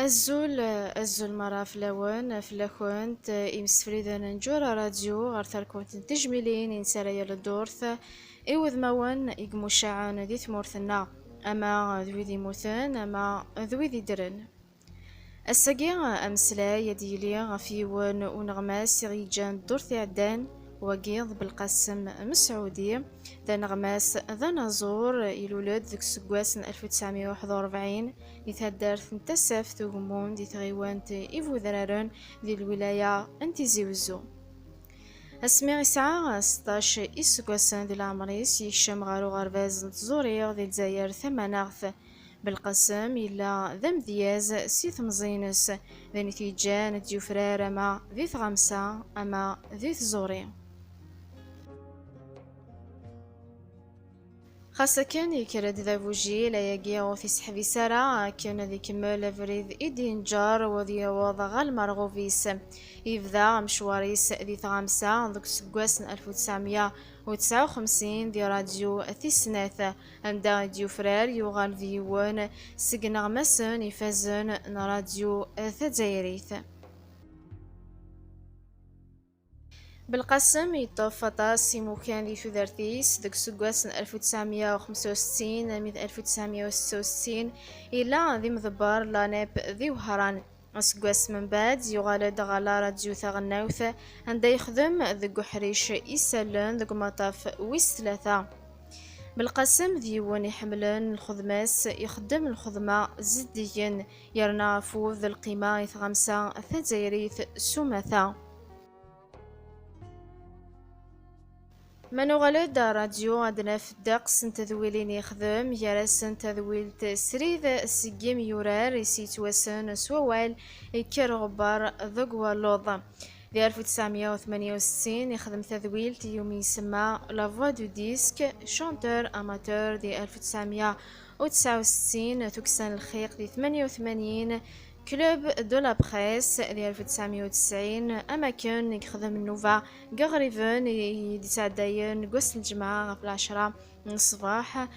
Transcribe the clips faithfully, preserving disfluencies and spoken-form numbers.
Azul, azul merra fell-awen, fell-akent, imsefliden n Ǧura Radio, ɣer terkent n tejmilin i nesɛa yal ddurt, i wudmawen i imucaɛen di tmurt-nneɣ, ama d wid immuten, ama d wid iddren. Ass-agi, ameslay ad d-yili ɣef yiwen uneɣmas i ɣ-yeǧǧan ddurt iɛeddan, wagi d Belqasem Mesɛudi, d aneɣmas d anaẓur, ilul-d deg useggas n alef u tesɛemya u waḥed u rebɛin di taddart n Tasaft Ugemmun di tɣiwant Ibudraren di lwilaya n Tizi Wezzu. Asmi yesɛa seṭṭac iseggasen di leɛmer-is, yekcem ɣer uɣerbaz n tẓuri di Lezzayer Tamaneɣt. Belqasem yella d amedyaz si temẓi-ines, d ayen i t-yeǧǧan ad d-yufrar ama di tɣamsa ama di tẓuri. Xas akken yekker-d d agujil, ayagi ur t-iseḥbis ara akken ad ikemmel abrid i d-yenǧer u ad yaweḍ ɣer lmerɣub-is. Yebda amecwar-is di tɣamsa deg useggas n alef u tesɛemya u tesɛa u xemsin di radyu Tis Snat, anda i d-yufrar, yuɣal d yiwen seg ineɣmasen ifazen n radyu tazzayrit. Belqasem yeṭṭef aṭas imukan di tudert-is. Deg useggas n alef u tesɛemya u xemsa u settin armi d alef u tesɛemya u setta u settin, yella d imḍebber n la NEP di Wehran. Aseggas membeɛd, yuɣal-d ɣer la radyu taɣelnawt, anda yexdem deg uḥric isallen deg umaṭṭaf wis tlata. Belqasem d yiwen iḥemmlen lxedma-s, ixeddem lxedma zeddigen, yerna afud d lqima i tɣamsa tazzayrit s umata. Ma nuɣal-d ar radyu, ad naf ddeqs n tedwilin yexdem, gar-asent tadwilt srid seg yimyurar i s-yettwasen s wawal Ikker ɣebbar deg waluḍ. Di alef u tesɛemya u tmenya u settin, ixdem tadwilt i umi isemma La Voix du Disque, Chanteur Amateur. Di alef u tesɛemya u tesɛa u settin, Tukksa n Lxiq. Di tmenya u tmanyin, Club de la Presse. Di alef u tesɛemya u tesɛin, am akken i yexdem nnuba deg Iɣriben i d-ittɛeddayen deg wass n lǧemɛa ɣef lɛecṛa n ṣṣbeḥ,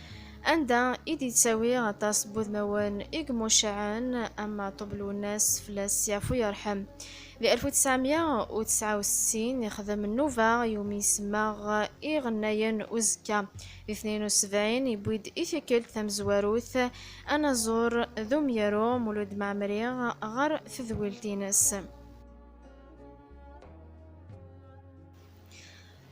anda i d-yettawi aṭas n wudmawen i imucaɛen, am Maɛṭub Lwennas, fell-as yeɛfu yerḥem. Di alef u tesɛemya u tesɛa u settin, ixdem nnuba i umi isemma Iɣennayen uzekka. Di tnin u sebɛin, yewwi-d i tikkelt tamezwarut anaẓur d umyaru Mulud Mɛemmri ɣer tedwilt-ines.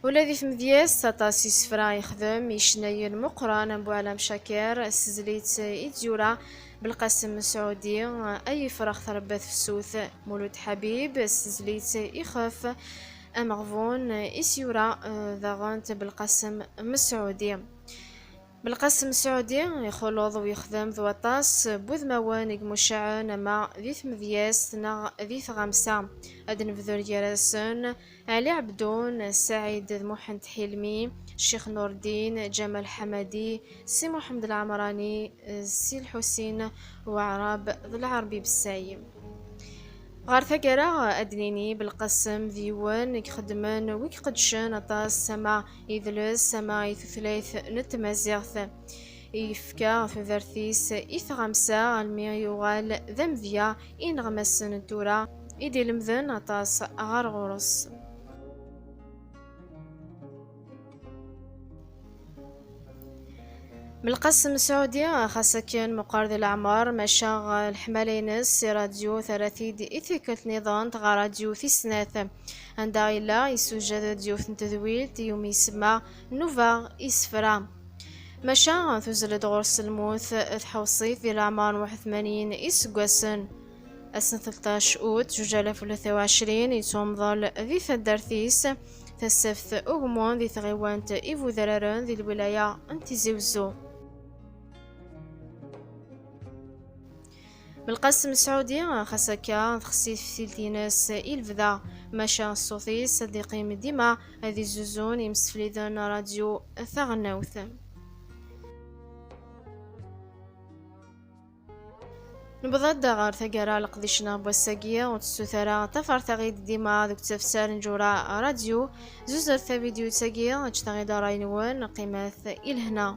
Ula di tmedyazt, aṭas isefra yexdem icennayen meqqren am Buɛlam Cakir, s tezlit i d-yura Belqasem Mesɛudi, Ay ifrax trebba tefsut, Mulud Ḥabib, s tezlit Ixef, Ameɣbun, i s-yura, eh, daɣen Belqasem Mesɛudi. Belqasem Mesɛudi ixulleḍ u yexdem d waṭas n wudmawen i imucaɛen, ama di tmedyazt neɣ di tɣamsa. Ad nebder gar-asen Ɛli Ɛebdun, Saɛid d Muḥend Ḥilmi, Ccix Nurdin, Ǧamal Ḥamadi, Si Muḥemmed Lɛemrani, Si Lḥusin Waɛrab d Lɛerbi Bessay. Ɣer taggara, ad d-nini Belqasem d yiwen i ixeddmen u iqeddcen aṭas ama idles ama i tutlayt n tmaziɣt. Yefka tudert-is i tɣamsa almi yuɣal d amedya ineɣmasen n tura i d-ilemden aṭas ɣer ɣur-s. Belqasem Mesɛudi, xas akken meqqer di leɛmer, maca leḥmala-ines i radyu terra-t-id i tikkelt nniḍen ɣer radyu tis snat, anda yella yessujjad-d yiwet n tedwilt i umi isemma Nnuba isefra. Maca tuzzel-d ɣur-s lmut tḥewṣit di leɛmer n waḥed tmanyin iseggasen. Ass n tleṭṭac ut zuǧ alaf u tlata u ɛecrin, yettwamḍel di taddart-is Tasaft Ugemmun di tɣiwant Ibudraren di lwilaya n Tizi Wezzu. Belqasem Mesɛudi, xas akka texsi teftilt-ines i lebda, maca ṣṣut-is ad d-iqqim dima ad izzuzun imsefliden n radyu taɣelnawt. Newweḍ-d ɣer taggara n leqdic-nneɣ n wass-agi, ur tettut ara tafart-aɣ-id dima deg uttafsar n Ǧura Radyu, zuzret tavidyut-agi, ǧǧet-aɣ-id ṛṛay-nwen, qqimet i lehna.